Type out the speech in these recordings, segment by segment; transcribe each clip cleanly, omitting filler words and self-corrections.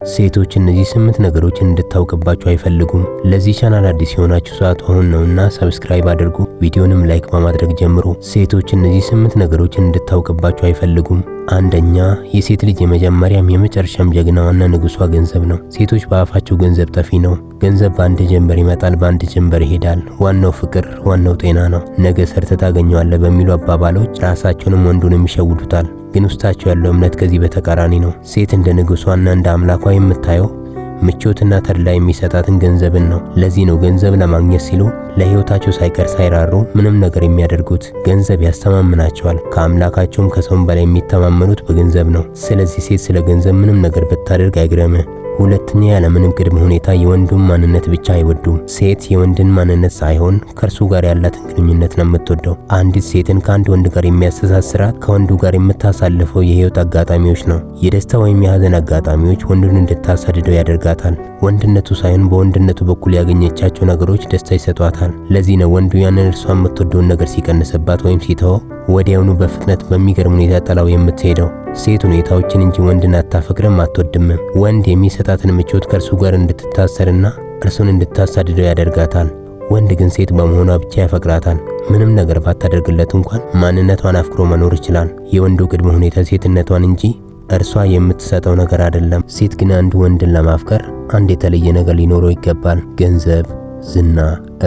ሴቶች እነዚህ 8 ነገሮችን እንድታውቅባቸው አይፈልጉም። ለዚህ ቻናል አዲስ የሆናችሁ ሰዓቱ አሁን ነውና subscribe አድርጉ፣ ቪዲዮንም like በማድረግ ጀምሩ። ሴቶች እነዚህ 8 ነገሮችን እንድታውቅባቸው አይፈልጉም። አንደኛ፣ የሴት ልጅ የመጀመሪያም የመጨረሻም ጀግናዋና ንጉሷ ገንዘብ ነው። ሴቶች በአፋቸው ገንዘብ ጠፊ ነው። ገንዘብ በአንድ ጀንበር ይመጣል፣ በአንድ ጀንበር ይሄዳል። ዋናው ፍቅር፣ ዋናው ጤና ነው። ነገ ሰርተህ ታገኘዋለህ በሚሉ አባባሎች ራሳቸውንም ወንዱንም ይሸውዱታል። ግን ውስጣቸው ያለው እምነት ከዚህ በተቃራኒ ነው። ሴት እንደ ንጉሷና እንደ አምላኳ የምታየው ምቾትና ተድላ የሚሰጣትን ገንዘብን ነው። ለዚህ ነው ገንዘብ ለማግኘት ሲሉ ለሕይወታቸው ሳይቀር ሳይራሩ ምንም ነገር የሚያደርጉት። ገንዘብ ያስተማምናቸዋል። ከአምላካቸውም ከሰውም በላይ የሚተማመኑት በገንዘብ ነው። ስለዚህ ሴት ስለ ገንዘብ ምንም ነገር ብታደርግ አይግረምህ። ሁለተኛ፣ ያለምንም ቅድመ ሁኔታ የወንዱን ማንነት ብቻ አይወዱም። ሴት የወንድን ማንነት ሳይሆን ከእርሱ ጋር ያላትን ግንኙነት ነው የምትወደው። አንዲት ሴትን ከአንድ ወንድ ጋር የሚያስተሳስራት ከወንዱ ጋር የምታሳልፈው የህይወት አጋጣሚዎች ነው። የደስታ ወይም የሀዘን አጋጣሚዎች ወንዱን እንድታሳድደው ያደርጋታል። ወንድነቱ ሳይሆን በወንድነቱ በኩል ያገኘቻቸው ነገሮች ደስታ ይሰጧታል። ለዚህ ነው ወንዱ ያንን እርሷ የምትወደውን ነገር ሲቀንስባት ወይም ሲተወው ወዲያውኑ በፍጥነት በሚገርም ሁኔታ ጥላው የምትሄደው። ሴት ሁኔታዎችን እንጂ ወንድን አታፈቅርም፣ አትወድምም። ወንድ የሚሰጣትን ምቾት ከእርሱ ጋር እንድትታሰርና እርሱን እንድታሳድደው ያደርጋታል። ወንድ ግን ሴት በመሆኗ ብቻ ያፈቅራታል። ምንም ነገር ባታደርግለት እንኳን ማንነቷን አፍቅሮ መኖር ይችላል። የወንዱ ቅድመ ሁኔታ ሴትነቷን እንጂ እርሷ የምትሰጠው ነገር አይደለም። ሴት ግን አንድ ወንድን ለማፍቀር አንድ የተለየ ነገር ሊኖረው ይገባል። ገንዘብ፣ ዝና፣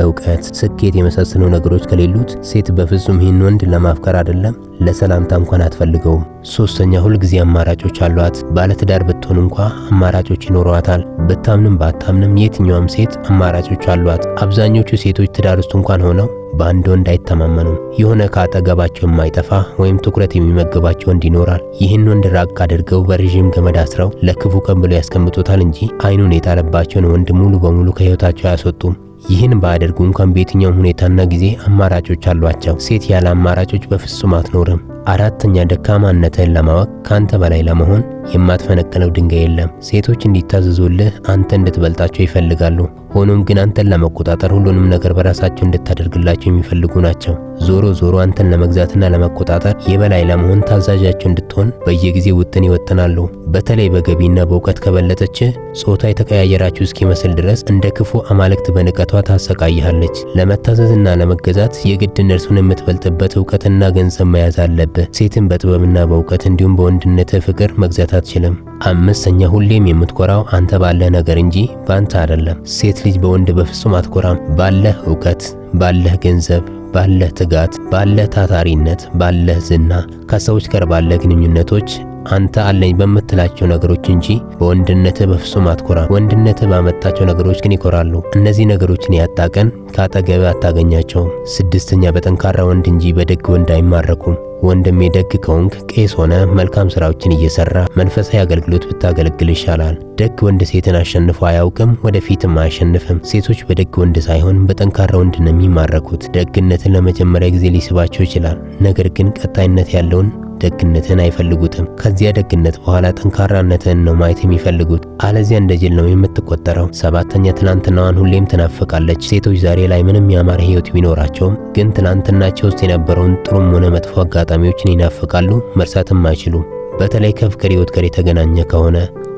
እውቀት፣ ስኬት የመሳሰሉ ነገሮች ከሌሉት ሴት በፍጹም ይህን ወንድ ለማፍቀር አይደለም ለሰላምታ እንኳን አትፈልገውም። ሶስተኛ፣ ሁልጊዜ አማራጮች አሏት። ባለትዳር ብትሆን እንኳ አማራጮች ይኖሯታል። ብታምንም ባታምንም የትኛውም ሴት አማራጮች አሏት። አብዛኞቹ ሴቶች ትዳር ውስጥ እንኳን ሆነው በአንድ ወንድ አይተማመኑም። የሆነ ከአጠገባቸው የማይጠፋ ወይም ትኩረት የሚመግባቸው ወንድ ይኖራል። ይህን ወንድ ራቅ አድርገው በረዥም ገመድ አስረው ለክፉ ቀን ብለው ያስቀምጡታል እንጂ አይኑን የጣለባቸውን ወንድ ሙሉ በሙሉ ከህይወታቸው አያስወጡም። ይህን ባያደርጉ እንኳን በየትኛውም ሁኔታና ጊዜ አማራጮች አሏቸው። ሴት ያለ አማራጮች በፍጹም አትኖርም። አራተኛ፣ ደካማነትህን ለማወቅ ካንተ በላይ ለመሆን የማትፈነቅለው ድንጋይ የለም። ሴቶች እንዲታዘዙልህ አንተ እንድትበልጣቸው ይፈልጋሉ። ሆኖም ግን አንተን ለመቆጣጠር ሁሉንም ነገር በራሳቸው እንድታደርግላቸው የሚፈልጉ ናቸው። ዞሮ ዞሮ አንተን ለመግዛትና ለመቆጣጠር የበላይ ለመሆን ታዛዣቸው እንድትሆን በየጊዜው ውጥን ይወጥናሉ። በተለይ በገቢና በእውቀት ከበለጠች ጾታ የተቀያየራችሁ እስኪመስል ድረስ እንደ ክፉ አማልክት በንቀቷ ታሰቃይሃለች። ለመታዘዝና ለመገዛት የግድ እነርሱን የምትበልጥበት እውቀትና ገንዘብ መያዝ አለብህ። ሴትን በጥበብና በእውቀት እንዲሁም በወንድነት ፍቅር መግዛት አትችልም። አምስተኛ፣ ሁሌም የምትኮራው አንተ ባለህ ነገር እንጂ በአንተ አይደለም። ሴት ልጅ በወንድ በፍጹም አትኮራም። ባለህ እውቀት፣ ባለህ ገንዘብ፣ ባለህ ትጋት፣ ባለህ ታታሪነት፣ ባለህ ዝና፣ ከሰዎች ጋር ባለህ ግንኙነቶች፣ አንተ አለኝ በምትላቸው ነገሮች እንጂ በወንድነትህ በፍጹም አትኮራም። ወንድነትህ ባመጣቸው ነገሮች ግን ይኮራሉ። እነዚህ ነገሮችን ያጣ ቀን ከአጠገብህ አታገኛቸውም። ስድስተኛ፣ በጠንካራ ወንድ እንጂ በደግ ወንድ አይማረኩም። ወንድሜ፣ ደግ ከሆንክ ቄስ ሆነ መልካም ስራዎችን እየሰራ መንፈሳዊ አገልግሎት ብታገለግል ይሻላል። ደግ ወንድ ሴትን አሸንፎ አያውቅም፣ ወደፊትም አያሸንፍም። ሴቶች በደግ ወንድ ሳይሆን በጠንካራ ወንድ ነው የሚማረኩት። ደግነትን ለመጀመሪያ ጊዜ ሊስባቸው ይችላል። ነገር ግን ቀጣይነት ያለውን ደግነትን አይፈልጉትም። ከዚያ ደግነት በኋላ ጠንካራነትን ነው ማየት የሚፈልጉት። አለዚያ እንደ ጅል ነው የምትቆጠረው። ሰባተኛ፣ ትናንትናዋን ሁሌም ትናፍቃለች። ሴቶች ዛሬ ላይ ምንም ያማረ ሕይወት ቢኖራቸውም ግን ትናንትናቸው ውስጥ የነበረውን ጥሩም ሆነ መጥፎ አጋጣሚዎችን ይናፍቃሉ፣ መርሳትም አይችሉም። በተለይ ከፍቅር ሕይወት ጋር የተገናኘ ከሆነ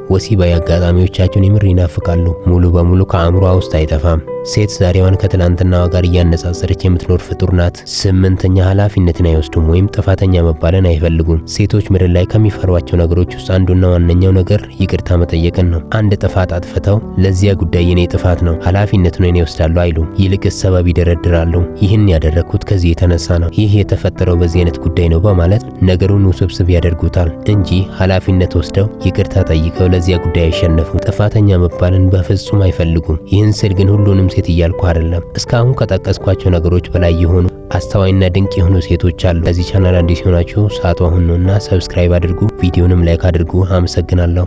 ወሲባዊ አጋጣሚዎቻቸውን የምር ይናፍቃሉ። ሙሉ በሙሉ ከአእምሯ ውስጥ አይጠፋም። ሴት ዛሬዋን ከትላንትናዋ ጋር እያነጻጸረች የምትኖር ፍጡር ናት። ስምንተኛ፣ ኃላፊነትን አይወስዱም ወይም ጥፋተኛ መባልን አይፈልጉም። ሴቶች ምድር ላይ ከሚፈሯቸው ነገሮች ውስጥ አንዱና ዋነኛው ነገር ይቅርታ መጠየቅን ነው። አንድ ጥፋት አጥፍተው ለዚያ ጉዳይ የኔ ጥፋት ነው፣ ኃላፊነቱን እኔ እወስዳለሁ አይሉም። ይልቅስ ሰበብ ይደረድራሉ። ይህን ያደረግኩት ከዚህ የተነሳ ነው፣ ይህ የተፈጠረው በዚህ አይነት ጉዳይ ነው በማለት ነገሩን ውስብስብ ያደርጉታል እንጂ ኃላፊነት ወስደው ይቅርታ ጠይቀው ለዚያ ጉዳይ አይሸነፉም። ጥፋተኛ መባልን በፍጹም አይፈልጉም። ይህን ስል ግን ሁሉንም ሴት እያልኩ አይደለም። እስካሁን ከጠቀስኳቸው ነገሮች በላይ የሆኑ አስተዋይና ድንቅ የሆኑ ሴቶች አሉ። ለዚህ ቻናል አዲስ የሆናችሁ ሰዓቱ አሁን ነውና subscribe አድርጉ፣ ቪዲዮንም like አድርጉ። አመሰግናለሁ።